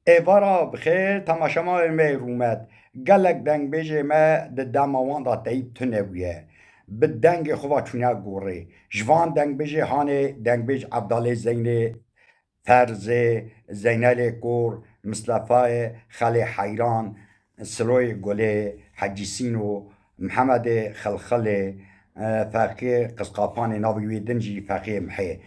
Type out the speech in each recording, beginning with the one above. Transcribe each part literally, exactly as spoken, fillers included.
Êvara bi xêr, temaşevanê me yê rûmet. Gelek dengbêjê me di dema wan de teyî tune bûye. Bi dengê xwe ve çûne gorê. Ji van dengbêjê hanê dengbêj Evdalê Zeynê, Ferzê, Zeynelê Kor, Mislefayê, Xelê Heyran, Siloyê Gulê, Hecî Sîno, Mihemedê Xilxilê, e, Feqiyê Qizqapanê, navê wê din jî Feqiyê Mihê.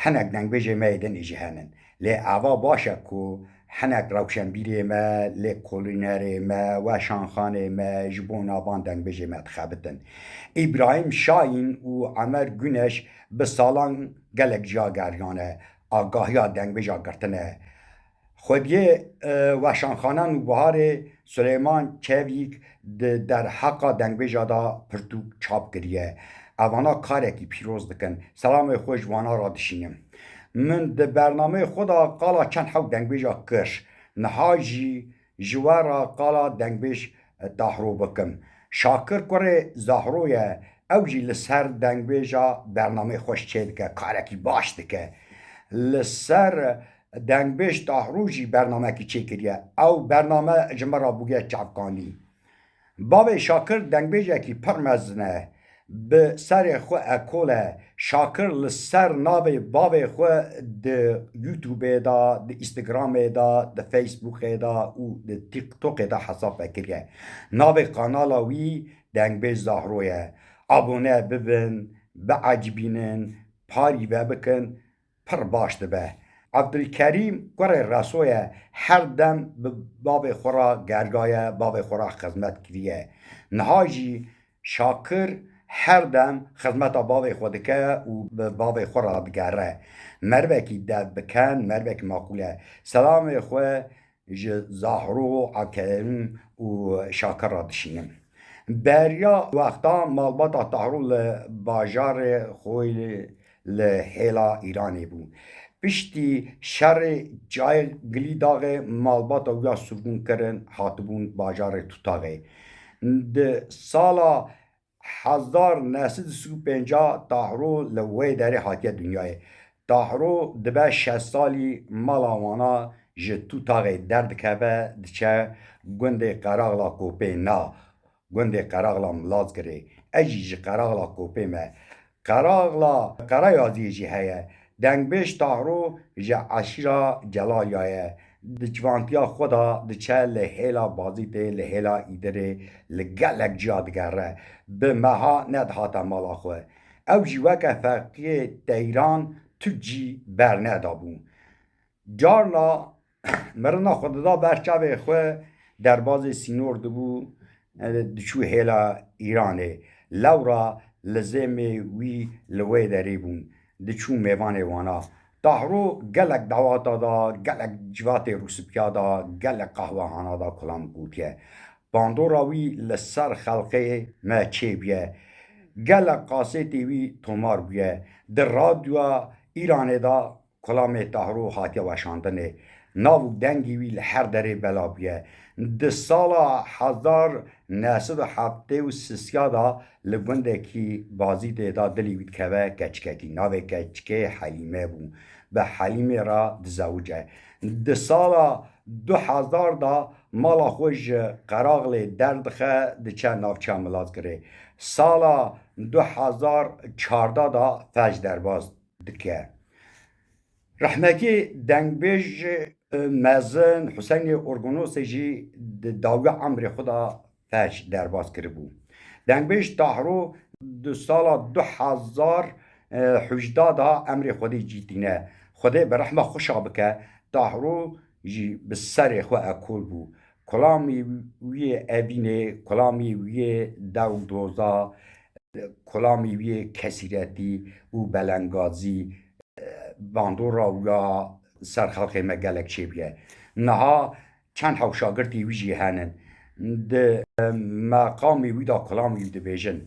Hinek dengbêjê me yê din jî henin. Lê ava baş e ku hinek rewşenbîrê me, lêkolînerê me, weşanxanê me ji bo navan dengbêjê me dixebitin. Îbrahîm Şayîn û Emer Guneş bi salan gelek ciya geriyane, agahiya dengbêja girtine. Xwediyê, e, weşanxanan û Biharê Suleyman Çevîk di derheqa dengbêja de pirtûk çap kiriye. Evana karekî pîroz dikin. Selamê xwe ji wana re dişînim. Min di bernameyê xwe de qala çend hew dengbêja kir. Niha jî ji we re qala dengbêj Tahro bikim. Şakir kurê Zahro ye. Ew jî li ser dengbêja bernameyê xweş çêdike, karekî baş dike. Li ser dengbêj Tahro jî bernamekî çêkiriye. Ew bername ji min re bûye çavkanî. Bavê Şakir dengbêjekî pir mezin e. Bi serê xwe ekol e. Şakir li ser navê bavê xwe di YouTube-ê de, di Instagram-ê de, di Facebook-ê de û di TikTok-ê de hesab vekiriye. Navê kanala wî Dengbêj Zahro ye. Abone bibin, biecibînin, parî vebikin, pir baş dibe. Evdilkerîm kurê Reso ye, her dem bi bavê xwe re geriyaye, bavê xwe re xizmet kiriye. Niha jî Şakir her dem xizmeta bavê xwe dike û bi bavê xwe re digere. Merivekî dev bi ken, merivekî maqûl e. Selamê xwe ji Zahro, Evdilkerîm û Şakir re dişînim. Beriya wexta malbata Tahro li bajarê xwe li hêla Îranê bû. Piştî şerê Çiyayê Gilîdaxê malbata wî ya sirgûn kirin, hatibûn bajarê Tutaxê. Di sala hezar neh sed û sî û pênc Tahro li wê derê hatiye dinyayê. Tahro dibe şeş salî mala wana ji Tutaxê derdikeve, diçe gundê Qeraxla Kopê na. Gundê Qeraxla Milazgirê. Ez jî ji Qeraxla Kopê me. Qeraxla Qerayaziyê jî heye. Dengbêj Tahro ji eşîra Celalya ye. Di ciwantiya xwe de diçe li hêla Bazîdê, li hêla Îdirê, li gelek ciya digere. Bi meha nedihate mala xwe. Ew jî weke Feqiyê Teyran tu cî bernedabû. Carna mirina xwe dida ber çavê xwe, derbazê sînor dibû, e, diçû hêla Îranê. Lewra lizêmê wî li wê derê bûn, diçû mêvanê wana. Tahro gelek dawata da, gelek civatê rûspîya da, gelek qehwehana da kulam gotiye. Bandora wî li ser xelkê me çêbûye. Gelek kasetê wî tomar bûye. Di radyoya Îranê de kulamê Tahro hatiye weşandinê. Nav û dengê wî li her derê bela bûye. Di sala hezar neh sed û heftê û sisiya de li gundekî Bazîdê de dilê wî dikeve keçikekî. Navê keçikê Helîme bû. Bi Helîmê re dizewice. Di sala du hezar de mala xwe ji Qeraxlê derdixe, diçe navçeya Milazgirê. Sala du hezar çardeh de felc derbas dike. Rehmetî dengbêj, e, mezin Huseynê Orgonosê jî di dawiya emrê xwe de felc derbas kiribû. Dengbêj Tahro di sala du hezar hejda de emrê Xwedê cî tîne. Xwedê bi rehma xwe şa bike, Tahro jî bi serê xwe ekol bû. Kulamê wî yê evînê, kulamê wî yê dew doza, kulamê wî yê kesîretî û belengazî, bandora wî ya ser xelkê me gelek çêbûye. Niha çend hew şagirtî wî jî henin. Di meqamê wî de kulamê wî dibêjin.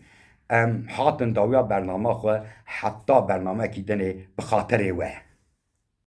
Em hatin dawiya bernama xwe, heta bernamekî dinê bi xatirê we.